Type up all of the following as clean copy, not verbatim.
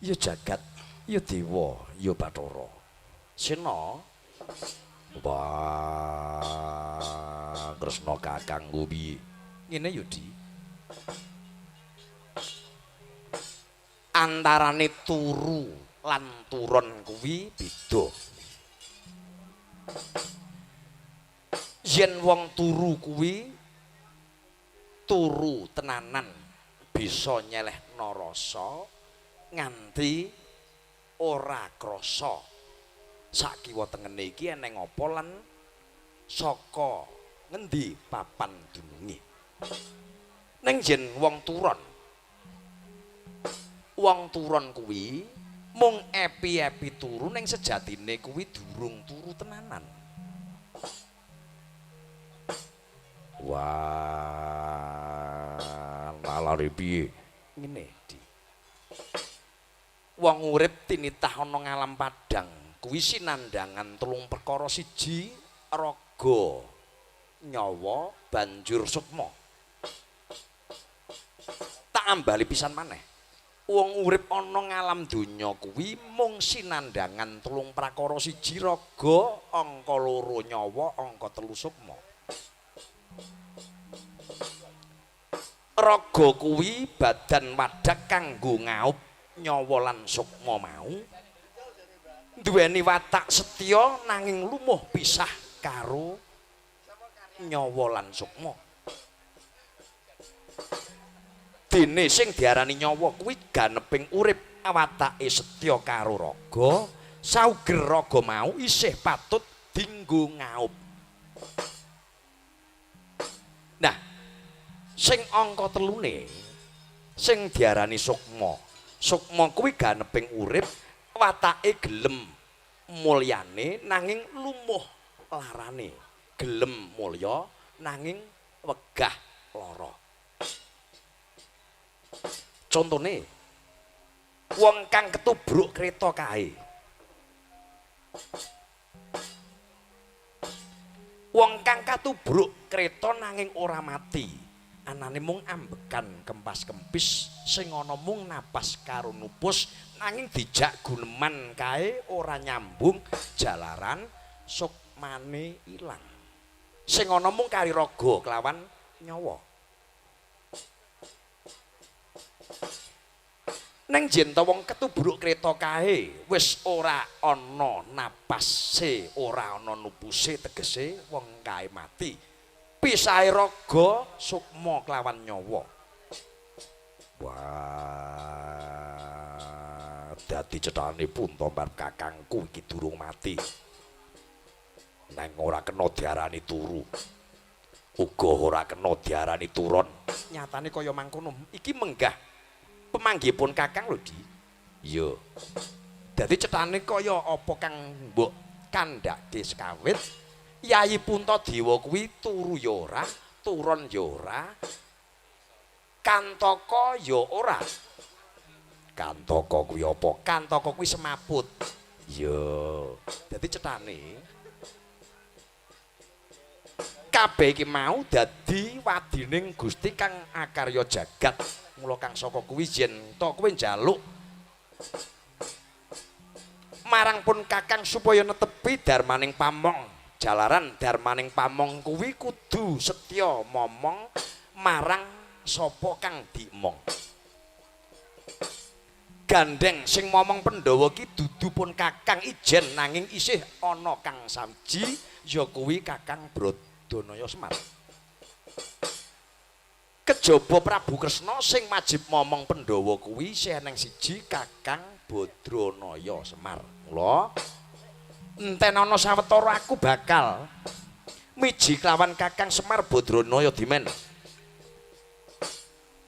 Ya jagat, ya dewa, ya bathara. Sena. Wah, Kresna kakangku piye? Ngene ya, Di. Antarane turu lan turon kuwi beda. Yen wong turu kuwi turu tenanan bisa nyelehno rasa nganti ora krasa. Sakiwa tengene iki eneng apa lan saka ngendi papan dununge. Ning yen wong turon, wong turon kuwi mung epi-epi turu ning sejatine kuwi durung turu tenanan. Wah, nalare piye? Ngene, Di. Wong urip tinitah ana ngalam padhang kuwi sinandhangan telung perkara: siji raga, nyawa, banjur sukma. Tak ambali pisan maneh. Wong urip ana ngalam donya kuwi mung sinandhangan telung prakara: siji raga, angka loro nyawa, angka telu sukma. Raga kuwi badan wadak kanggo ngaup nyawa lan sukma mau. Duweni watak setya nanging lumuh pisah karo nyawa lan sukma. Dene sing diarani nyawa kuwi ganeping urip, watake setya karo raga, sauger raga mau isih patut dinggo ngaup. Nah, sing angka telune sing diarani sukma. Sukma kuwi ganeping urip, watake gelem mulyane nanging lumuh larane, gelem mulya nanging wegah lara. Contone wong kang ketubruk kreta kae. Wong kang katubruk kreta nanging ora mati, anane mung ambekan kempas-kempis, sing ana mung napas karo nupus, nanging dijak guneman kae ora nyambung jalaran sukmane ilang. Sing ana mung kari raga kelawan nyawa. Neng yen ta wong ketubruk kreta kae wis ora ana napase, ora ana nupuse, tegese wong kae mati. Pisahe raga sukma kelawan nyawa. Wah, dadi cethane Punta marep kakangku iki durung mati. Neng ora kena diarani turu, uga ora kena diarani turon. Nyatane kaya mangkono. Iki menggah pemanggihipun kakang lho, Di. Iya. Dadi cethane kaya apa kang mbok kandhake sekawit, Yayi Puntadewa kuwi turu ya ora, turon ya ora, kantaka ya ora. Kantaka kuwi apa? Kantaka kuwi semaput. Iya. Dadi cethane kabeh iki mau dadi wadining Gusti kang akarya jagat. Mula kang saka kuwi yen to kowe njaluk marang pun kakang supaya netepi darmaning pamong. Jalaran darmaning pamong kuwi kudu setya momong marang sapa kang dimong. Gandeng sing momong Pandhawa ki dudu pun kakang ijen nanging isih ana kang sawiji ya kuwi Kakang Bradanaya Semar. Kejaba Prabu Kresna sing wajib momong Pandhawa kuwi isih eneng siji Kakang Badranaya Semar. Mula enten ana sawetara aku bakal miji kelawan Kakang Semar Badranaya dimen.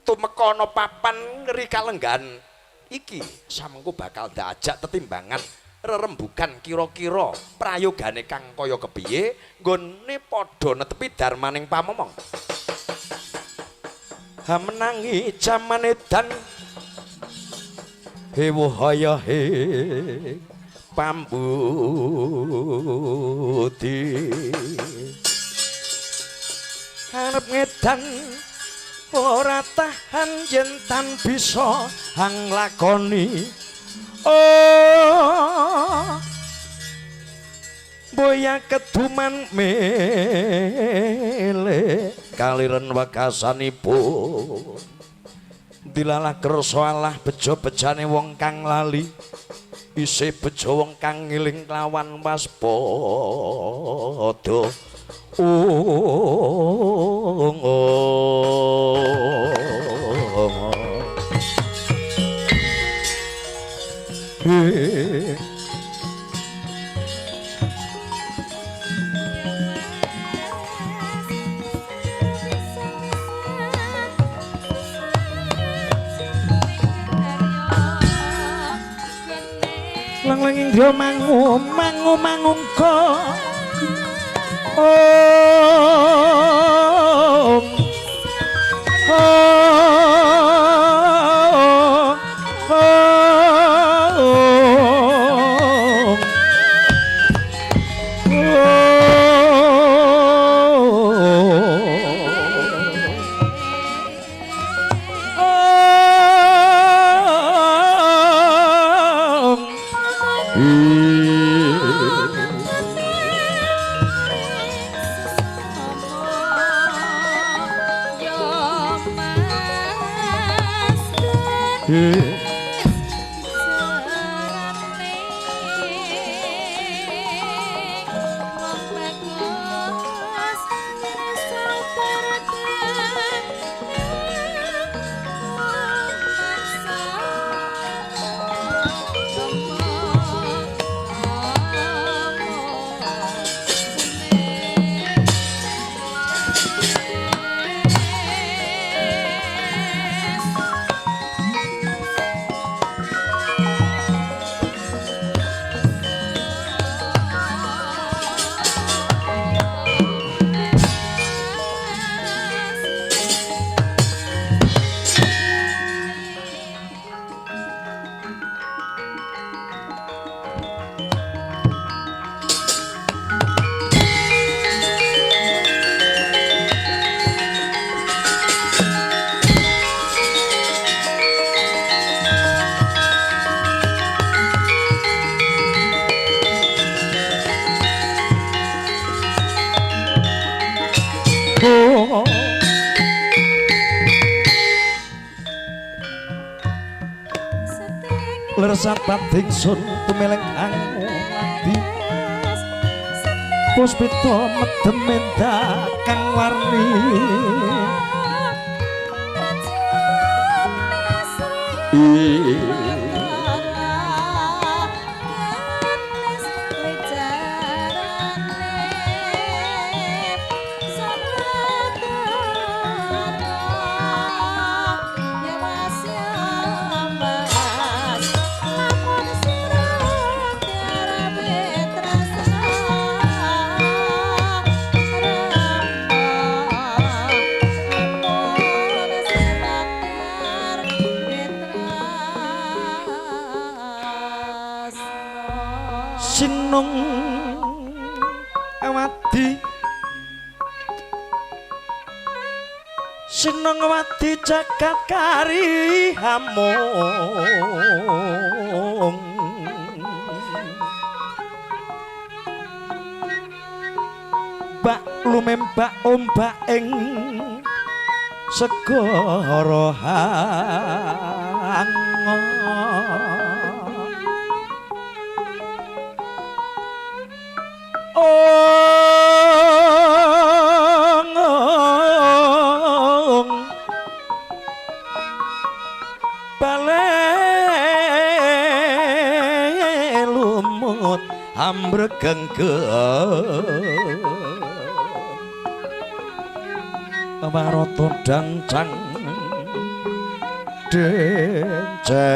Tumeka ana papan ngeri kalenggahan iki samengko bakal diajak tetimbangan rerembugan kira-kira prayogane kang kaya kepiye nggone padha netepi darmaning pamomong. Hamenangi jaman edan hewuh haya he pambudi arep ngedan ora tahan yen tan bisa hang lakoni Oh boya keduman mele kaliren wekasanipun dilalah kersa Allah bejo-bejane wong kang lali isih bejo wong kang ngiling lawan waspada. Lang-lang indra mangu mangu mangungka om Lersat ingsun tumeleng kang adi puspita medem endah kang warni Sinung awadi Sinung awadi jagat kari hamung bak lumembak ombak ing segara hango. Ambregengge warata dancang dencengan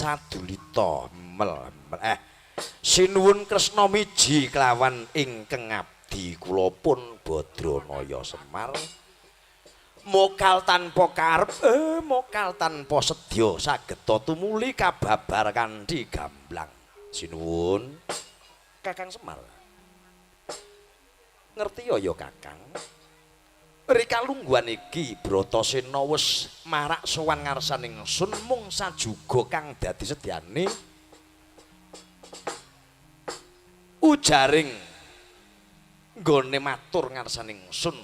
Sadulita mel mel. Sinuwun Kresna miji kelawan ingkang abdi kula pun Badranaya Semar. Mokal tanpa karep, mokal tanpa sedya sageta tumuli kababar kanthi gamblang. Sinuwun Kakang Semar. Ngerti ya Kakang? Rika lungguhan iki Bratasena wis marak sowan ngarsaning sun mung sajuga kang dadi sedyane ujaring nggone matur ngarsaning sun.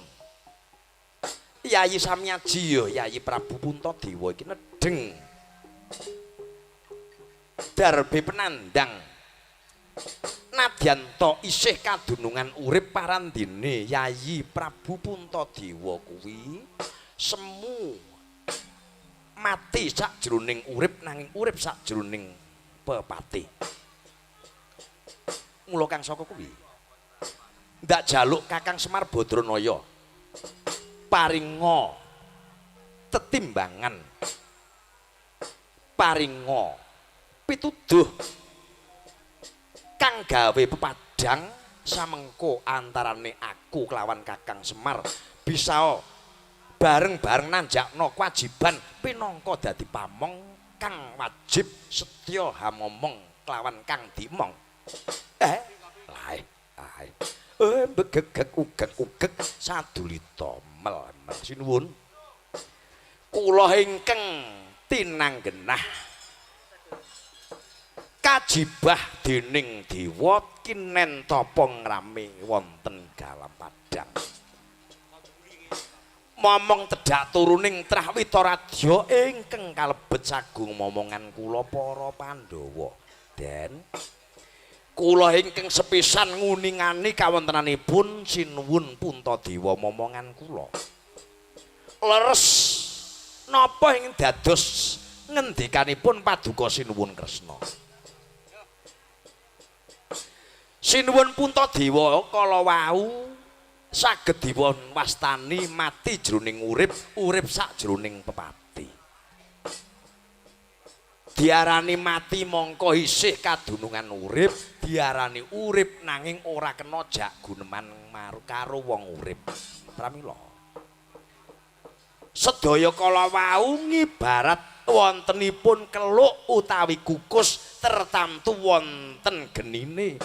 Yayi Samyaji ya Yayi Prabu Puntadewa iki nedheng darbe penandang nadyan ta isih kadunungan urip parandene Yayi Prabu Puntadewa kuwi semu mati sakjroning urip nanging urip sakjroning pepati. Mula kang saka kuwi ndak jaluk Kakang Semar Badranaya paringa tetimbangan, paringa pituduh kang gawe pepadang samengko antarane aku kelawan Kakang Semar bisa bareng-bareng nanjakno kewajiban pinangka dadi pamong kang wajib setya hamomong kelawan kang dimong. Lae ae begegeg ugeg-ugeg sadulita mel mel. Sinuwun kula ingkang tinanggenah kajibah dening dewa kinen tapa ngrame wonten galam padang. Momong tedhak turuning trah Witaradya ingkang kalebet sagung momongan kula para Pandhawa. Den kula ingkang sepisan nguningani kawontenanipun Sinuwun Puntadewa momongan kula. Leres napa ing dados ngendikanipun paduka Sinuwun Kresna. Sinuwun Puntadewa kala wau saged dipun wastani mati jroning urip, urip sakjroning pepati. Diarani mati mongko isih kadunungan urip, diarani urip nanging ora kena jak guneman karo wong urip. Pramila sedaya kala wau ngibarat wontenipun keluk utawi kukus tertamtu wonten genine.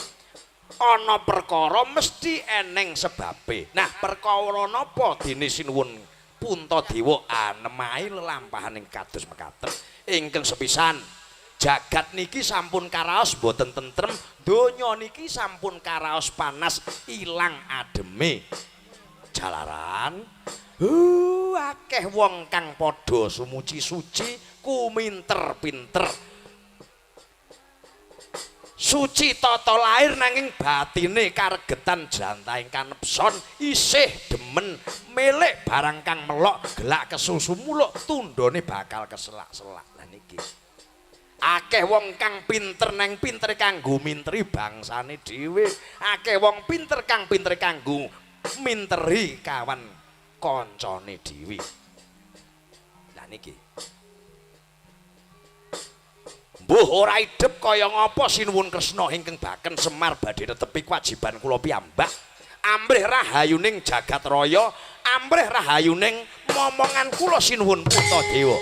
Ana perkara mesti eneng sebabe. Nah, perkara napa dene Sinuwun Puntadewa anemahi lelampahan ing kados mekaten. Ingkang sepisan, jagat niki sampun karaos boten tentrem, donya niki sampun karaos panas ilang ademe. Jalaran akeh wong kang padha sumuci suci kuminter-pinter. Suci tata lahir nanging batine karegetan jlantahing kanepson isih demen milik barang kang melok gelak kesusu muluk tundhone bakal keselak-selak. Lah niki akeh wong kang pinter nang pinter kanggo minteri bangsane dhewe, akeh wong pinter kang pinter kanggo minteri kawan kancane dhewe. Lah niki mbuh ora idep kaya ngapa Sinuwun Kresna ingkang baken Semar badhe netepi kewajiban kula piyambak amrih rahayuning jagat raya, amrih rahayuning momongan kula Sinuwun Puntadewa.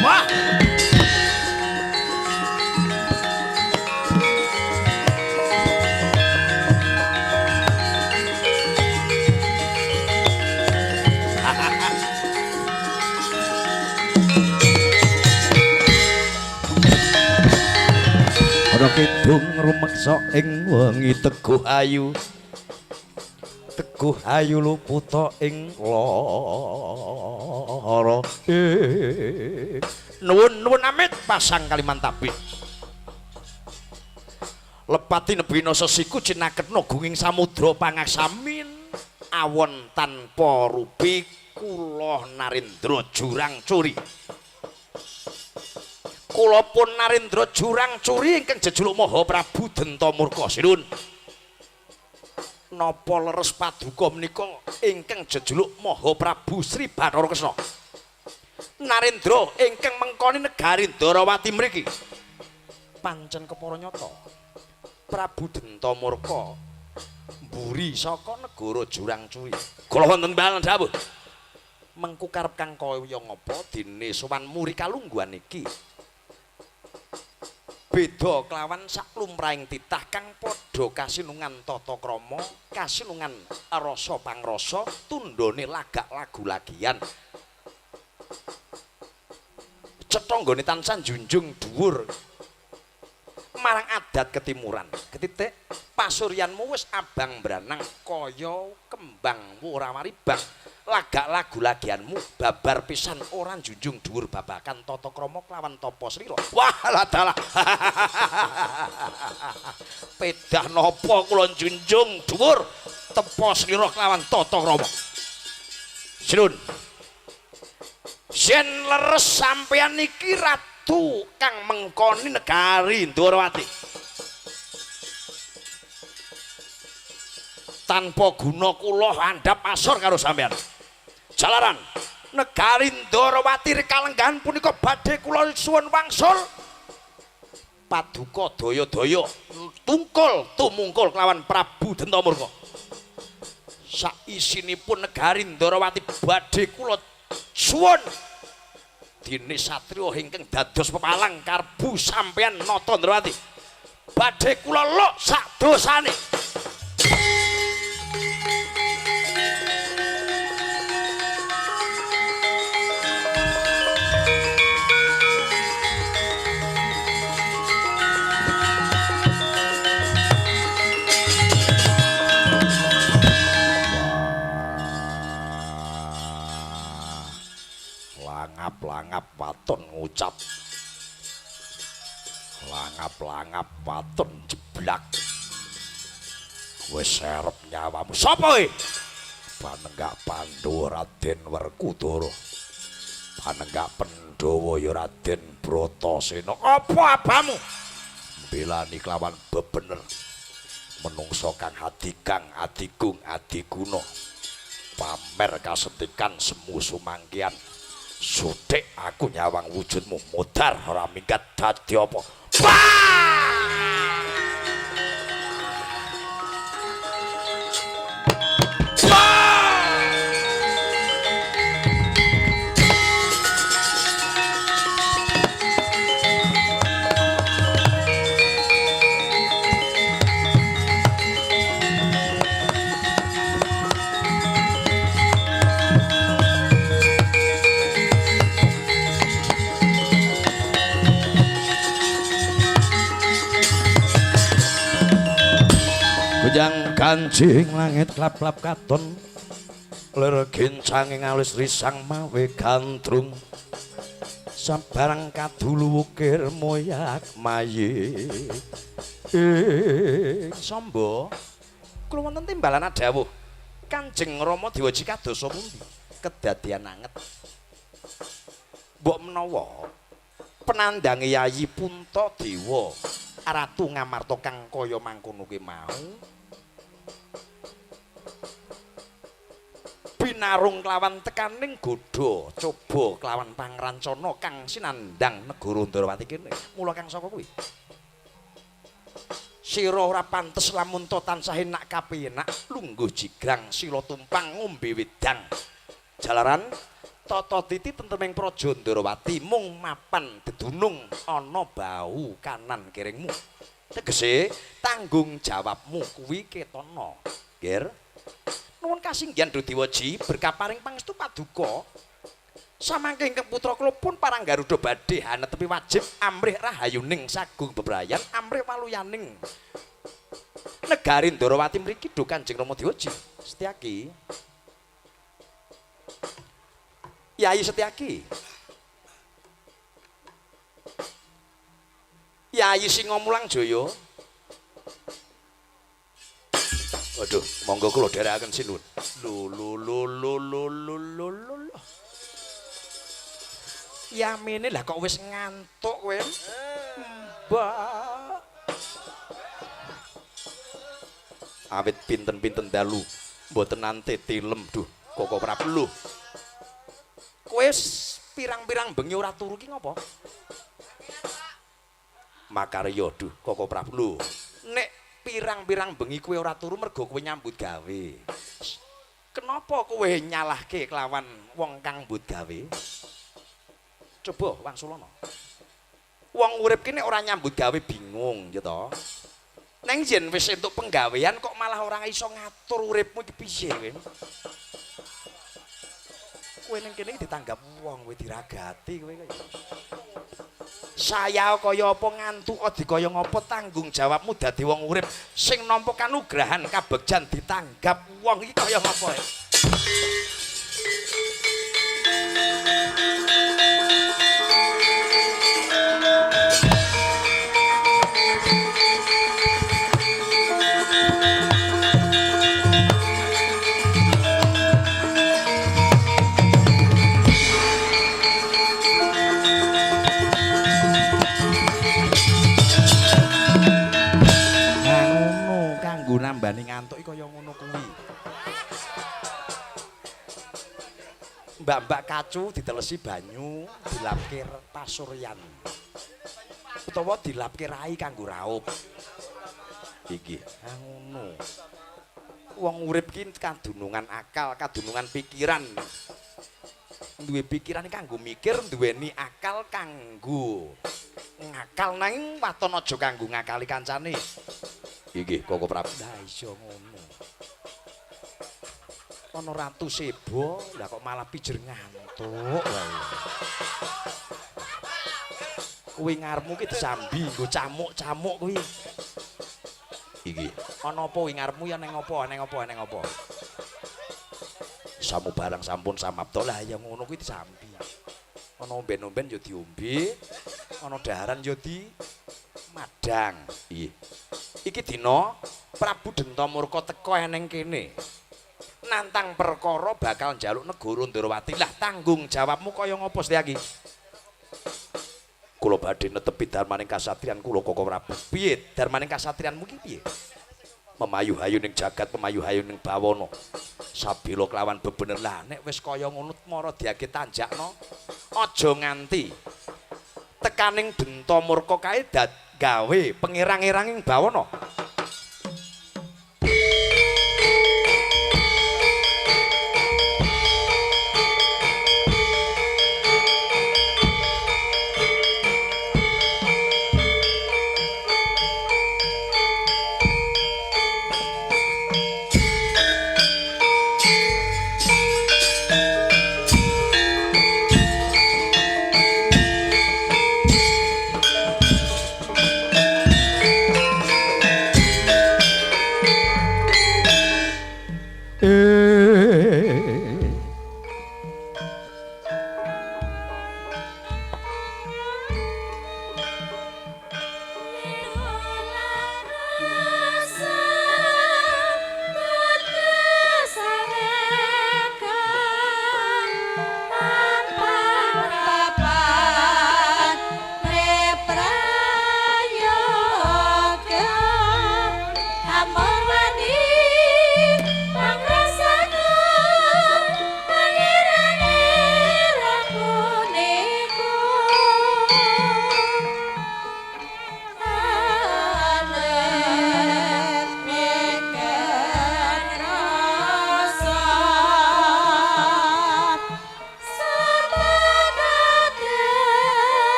Wah. Ana kidung rumeksa ing wengi teguh ayu. Teguh ayu luputa ing lara. Nuwun nuwun amit pasang Kalimantabik. Lepati nebina sesiku cinaketna gunging samudra pangaksamin awon tanpa rupi kula Narendra Jurang Curi. Kula pun Narendra Jurang Curi ingkang jejuluk Maha Prabu Dentamurka. Sinun. Napa leres paduka menika ingkang jejuluk Maha Prabu Sri Bathara Kresna? Narendra ingkang mengkoni negari Ndorowati mriki. Pancen kepara nyata. Prabu Dentamurka mburi saka negara Jurang Curi. Kula wonten balen dawuh. Mengku karep kang kaya ngapa dene sowan muri kalungguhan iki? Beda kelawan saklumrahing titah kang padha kasinungan tata krama, kasinungan rasa pangrasa, tundhone lagak lagu lagian. Cetha nggone tansah njunjung dhuwur marang adat ketimuran. Ketitik pasuryanmu wis abang branang kaya kembang ora waribang. Lagak lagu lagianmu babar pisan ora njunjung dhuwur babakan tata krama kelawan tapa slira. Wah dalah. Pedah napa kula njunjung dhuwur tepa slira kelawan tata krama. Sinun. Yen leres sampeyan niki ratu kang mengkoni negari Ndorowati. Tanpa guna kula andhap asor karo sampeyan. Jalaran negari Ndorowati rikalenggahan punika badhe kula suwun wangsul paduka daya-daya tungkul tumungkul kelawan Prabu Dentamurka. Saisinipun negari Ndorowati badhe kula suwun dene satriya ingkang dados pepalang karbu sampeyan nata Ndorowati. Badhe kula luk sak dosane. Langap-langap waton ngucap, langap-langap waton jeblak. Wis serep nyawamu. Sapa kowe? Panenggak Pandhawa Raden Werkudara. Panenggak Pandhawa ya Raden Bratasena. Apa abamu? Mbelani kelawan bebener menungsa kang adigang adigung adiguna. Pamer kasetikan semu sumangkian. Suthik aku nyawang wujudmu modar ora minggat dadi apa. Gunjang kancing langit klap-klap katon lir gincange alis risang mawe gandrung sabarang kadulu wukir moyak mayi. Samba kula wonten timbalan dawuh Kanjeng Rama Dewaji kadosa pundi kedadian anget. Mbok menawa penandange Yayi Puntadewa Ratu Ngamarta kang kaya mangkono kuwi mau binarung kelawan tekaning godha coba kelawan pangrancana kang sinandang negara Ndorowati kene. Mula kang saka kuwi sira ora pantes lamun to tansah enak kapenak lungguh jigrang sila tumpang ngombe wedang. Jalaran tata titi tentreming praja Ndorowati mung mapan dedunung ana bau kanan kiringmu. Tegese tanggung jawabmu kuwi ketana. Nggih. Nuwun kasinggihan Dewaji berkaparing pangestu paduka. Samangke ingkang putra kula pun parang Garuda badhe hanetepi wajib amrih rahayuning sagung bebrayan amrih waluyaning negari Ndorowati mriki do Kanjeng Rama Dewaji. Setyaki. Yayi Setyaki. Yayi Singamulang Jaya. Aduh, monggo kula dherekaken sinuwun. Lho lho lho lho lho lho lho lho. Yamene lah kok wis ngantuk kowe. Mbak. Awit pinten-pinten dalu mboten nante tilem duh Koko Prabu. Lho. Kowe pirang-pirang bengi ora turu ki ngopo? Makarya duh Koko Prabu. Lho, nek pirang-pirang bengi kowe ora turu mergo kowe nyambut gawe. Kenapa kowe nyalahke kelawan wong kang mbut gawe? Coba wangsulana. Wong urip ki nek ora nyambut gawe bingung ya to. Neng yen wis entuk penggawean kok malah ora iso ngatur uripmu iki piye kowe? Kowe ning kene iki ditanggap wong, kowe diragati kowe kaya. Saya kaya apa ngantuk dikaya ngapa tanggung jawabmu dadi wong urip sing nampa kanugrahan kabegjan ditanggap wong iki kaya ngapa ya? Nambani ngantuk iki kaya ngono kuwi. Mbak-mbak kacu ditelesi banyu, dilapke pasuryan. Utawa dilapke rai kanggo raup. Iki ha ngono. Wong urip ki kadunungan akal, kadunungan pikiran. Duwe pikiran kanggo mikir, duweni akal kanggo ngakal, nanging waton aja kanggo ngakali kancane. Iki Koko Prabu. Lah iya ngono. Ana ratu sebo, lah kok malah pijer ngantuk wae. Kuwi ngarepmu ki disambi nggo camuk-camuk kuwi. Iki ana apa kuwi ngarepmu ya neng apa, neng apa, neng apa. Samu barang sampun samapta. Lah ya ngono kuwi disambi. Ana omben-omben ya diombe, ana daharan ya di madang. Iya. Iki dina Prabu Dentamurka teka eneng kene. Nantang perkara bakal njaluk negara Ndorowati. Lah tanggung jawabmu kaya ngapa Setyaki? Kula badhe netepi darmaning kasatriyan kula Koko Prabu. Piye darmaning kasatriyanmu ki piye? Memayu-hayu ning jagat, memayu-hayu ning bawana. Sabila kelawan bebener. Lah nek wis kaya ngono mara diage tanjakno. Aja nganti tekaning Dentamurka kae gawe pengirang-iranging bawana.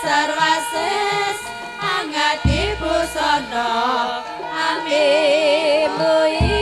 Sarwasis angati busana ami.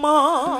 lemah.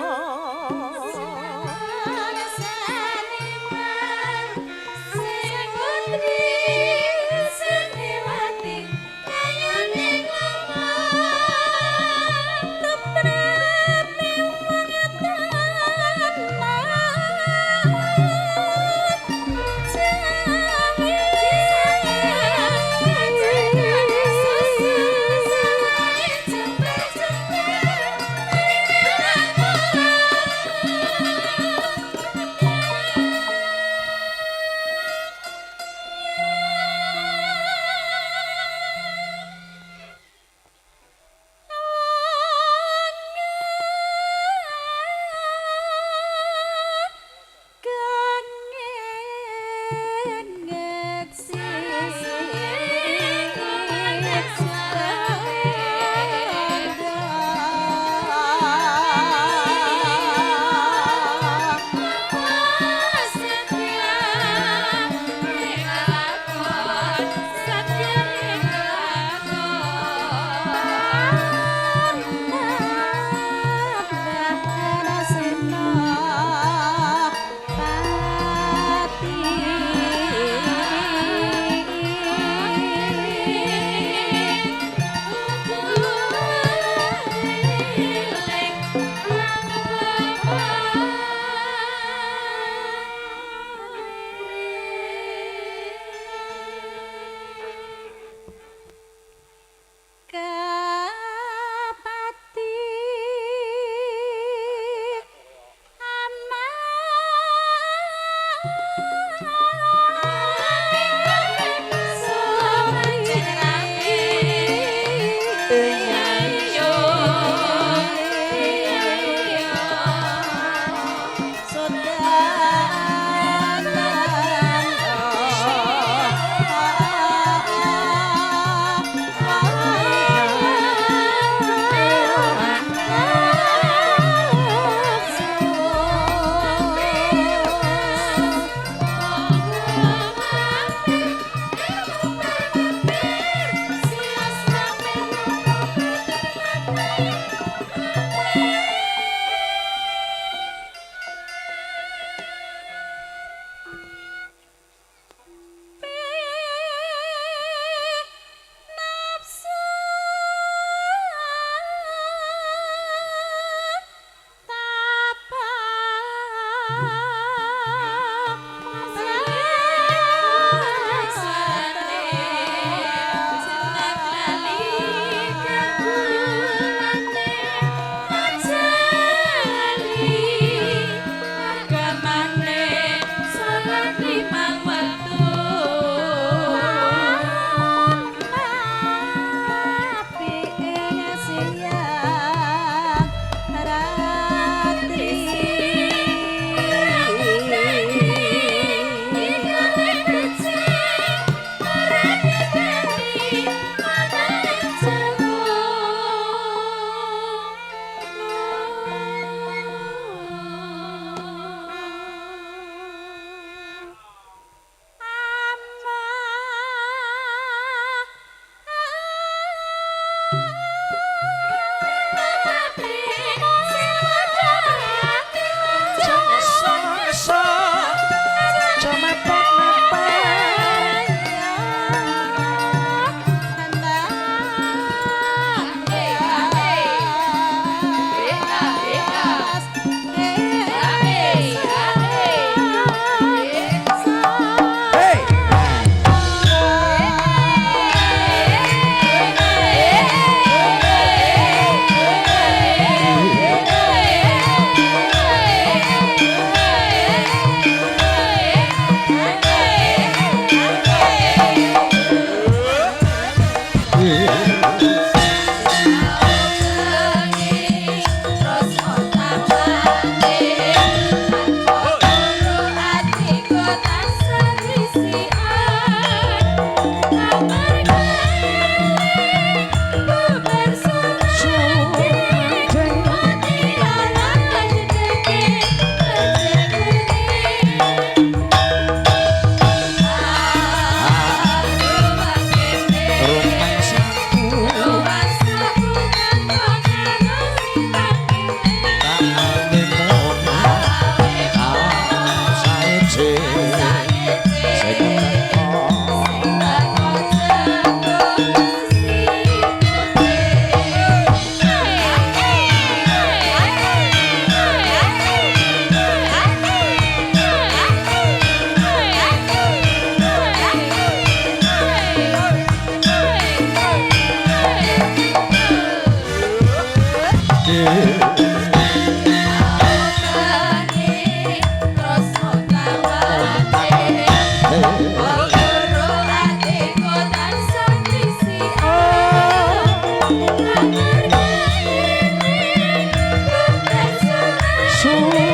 Sumanding.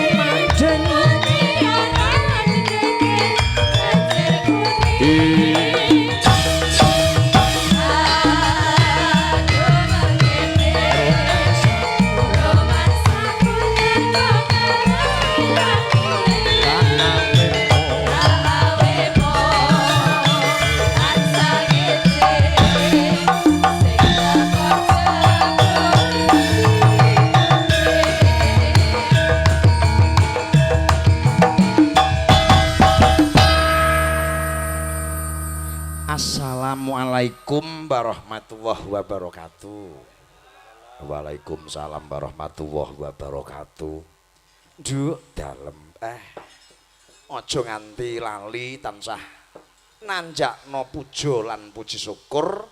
Assalamualaikum warahmatullahi wabarakatuh. Waalaikumsalam warahmatullahi wabarakatuh. Nduk dalem aja nganti lali tansah nanjakno puja lan puji syukur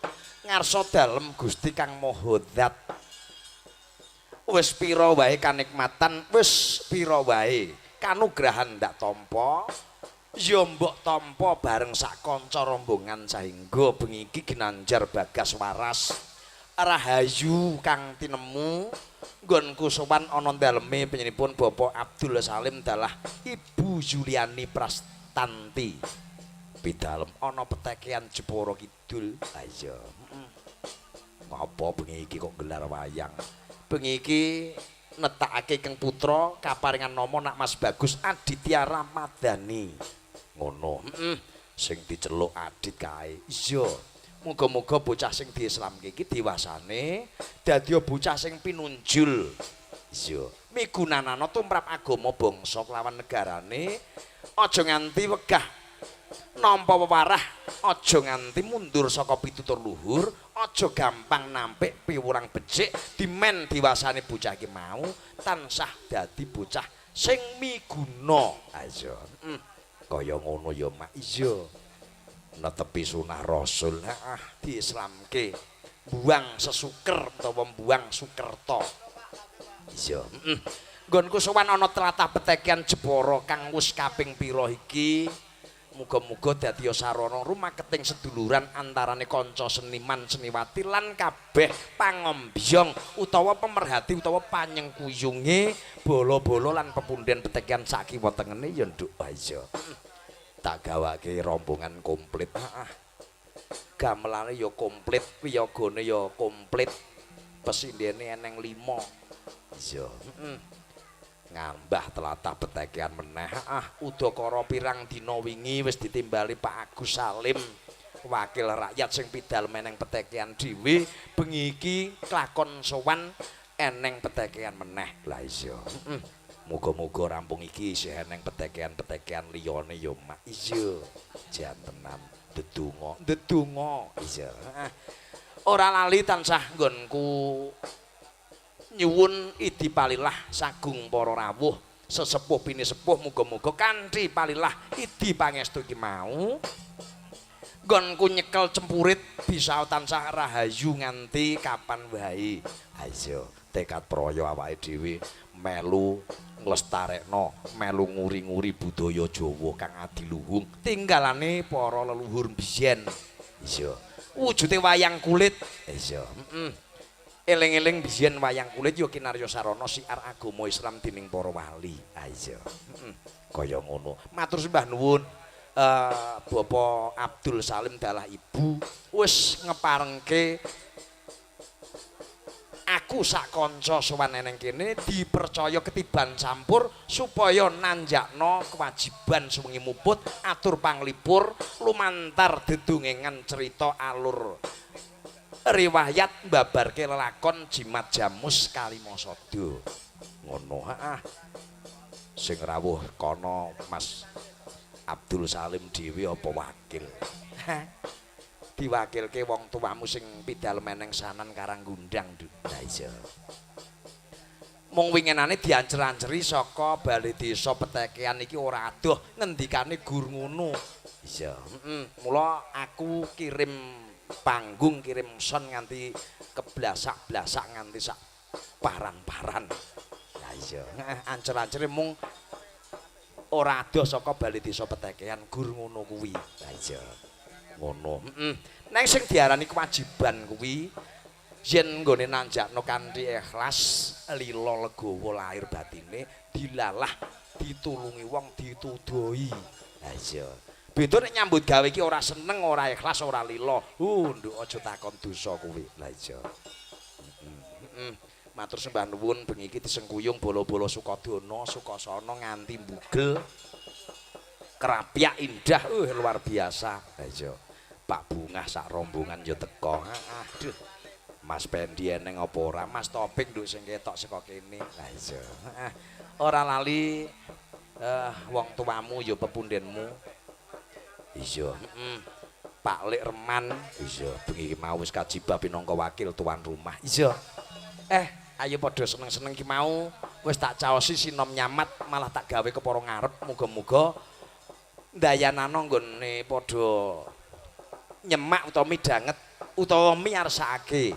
ngarsa dalem Gusti Kang Maha Dzat. Wis pira wae kanikmatan, wis pira wae kanugrahan ndak tampa. Ya mbok tampa bareng sak kanca rombongan sahingga bengi iki ginanjar bagas waras rahayu kang tinemu nggonku sowan ana daleme panjenenganipun Bapak Abdul Salim dalah Ibu Juliani Prastanti. Pidalem ana petekean Jepara Kidul. Ha iya. Ngapa bengi iki kok gelar wayang? Bengi iki netakake Kang Putra kaparingan nama nak Mas Bagus Aditya Ramadhani. Ngono. Sing diceluk Adit kae. Iya. Muga-muga bocah sing diislamke iki diwasane dadi bocah sing pinunjul. Iya. Migunanana tumrap agama bangsa kelawan negarane, aja nganti wegah nampa wewarah, aja nganti mundur saka pitutur luhur, aja gampang nampik piwurang becik, dimen diwasane bocah iki mau tansah dadi bocah sing miguna. Ayo. Kaya ngono ya, Mak. Iya. Netepi sunah Rasul, heeh, diislamke. Buang sesuker utawa buang sukerta. Iya. Nggonku sowan ana tlatah petekian Jepara kang wis kaping pira iki. Muga-muga dadi sarana rumaketing seduluran antarane kanca seniman seniwati lan kabeh pangombyong utawa pemerhati utawa panyengkuyunge bala-bala lan pepunden petekian sakiwa tengene ya nduk. Iya. Tak gawake rombongan komplit. Heeh. Gamelane ya komplit, wiyagane ya komplit. Pesindene eneng 5. Iya. Ngambah tlatah petekian meneh. Udakara pirang dina wingi wis ditimbali Pak Agus Salim, wakil rakyat sing pidal meneng petekian dhewe, bengi iki klakon sowan eneng petekian meneh. Lah iya. Muga-muga rampung iki isih eneng petekian-petekian liyane ya, Mak. Iya. Jan tenan ndedonga, ndedonga. Iya. Ora lali tansah nggonku nyuwun idi palilah sagung para rawuh sesepuh pinisepuh, muga-muga kanthi palilah idi pangestu iki mau nggonku nyekel cempurit bisa tansah rahayu nganti kapan wae. Ayo tekad proyo awake dhewe melu nglestarekno, melu nguri-nguri budaya Jawa kang adiluhung tinggalane para leluhur biyen. Iya. Wujude wayang kulit. Iya. Eling-eling biyen wayang kulit ya kinarya sarana siar agama Islam dening para wali. Ha iya. Kaya ngono. Matur sembah nuwun Bapak Abdul Salim dalah Ibu wis ngeparengke aku sak kanca sowan eneng kene dipercaya ketiban campur supaya nanjakno kewajiban suwengi muput atur panglipur lumantar dedongengan cerita alur riwayat mbabarke lelakon Jimat Jamus Kalimasada. Ngono. Heeh. Sing rawuh kono Mas Abdul Salim dhewe apa wakil? Diwakilke wong tuamu sing pidal meneng sanan Karanggundang. Lah iya. Mung winginane diancer-anceri saka bali desa petekean iki ora adoh ngendikane gur ngono. Iya. Mula aku kirim panggung, kirim son nganti keblasak-blasak nganti sak paran-paran. Lah iya, ancer-ancere mung ora adoh saka bali desa petekean gur ngono kuwi. Lah iya. Ngono. Neng sing diarani kewajiban kuwi Yen nggone nanjakno kanthi ikhlas, lila legowo lahir batine, dilalah ditulungi wong ditudoi. Ha iya. Beda nek nyambut gawe iki ora seneng, ora ikhlas, ora lila. Nduk aja takon dosa kuwi. Lah iya. Heeh. Matur sembah nuwun bengi iki disengkuyung bala-bala Sukadana, Sukasana nganti mbugel. Krapyak indah, luar biasa. Lah iya. Pak Bungah sak rombongan ya teko. Aduh. Mas Pendi eneng apa ora? Mas Topik nduk sing ketok saka kene. Lah iya. Heeh. Ora lali wong tuamu ya pepundenmu. Iya, heeh. Pak Lik Reman, iya, bengi iki mau wis kajibah pinangka wakil tuan rumah. Iya. Ayo padha seneng-seneng ki mau wis tak caosi sinom nyamat malah tak gawe kepara ngarep, muga-muga ndayanana nggone padha nyemak utawa midhanget utawa miyarsakake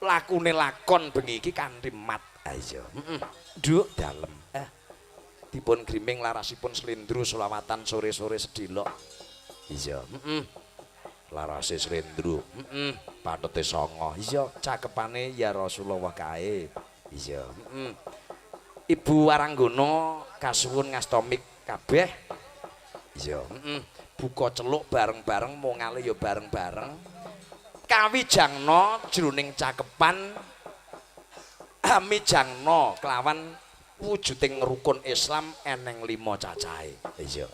lakune lakon bengi iki kanthi mat. Ha iya. Heeh. Nduk dalem. Dipun griming larasipun slendro selawatan sore-sore sedilok. Iya, heeh. Larase slendro, heeh. Patete songo. Iya, cakepane ya Rasulullah kae. Iya, heeh. Ibu Waranggana kasuwun ngastomik kabeh. Iya, heeh. Buka celuk bareng-bareng, mongale ya bareng-bareng. Kawijangna jroning cakepan amijangna kelawan wujuding rukun Islam eneng 5 cacahe. Iya.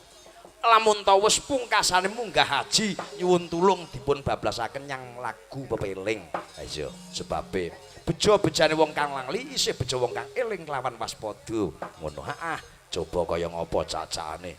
Lamun ta wis pungkasane munggah haji nyuwun tulung dipun bablasaken nyang lagu pepeling. Iya, sebabe bejo-bejane wong kang lali isih bejo wong kang eling kelawan waspada. Ngono. Heeh, coba kaya ngapa cacahane.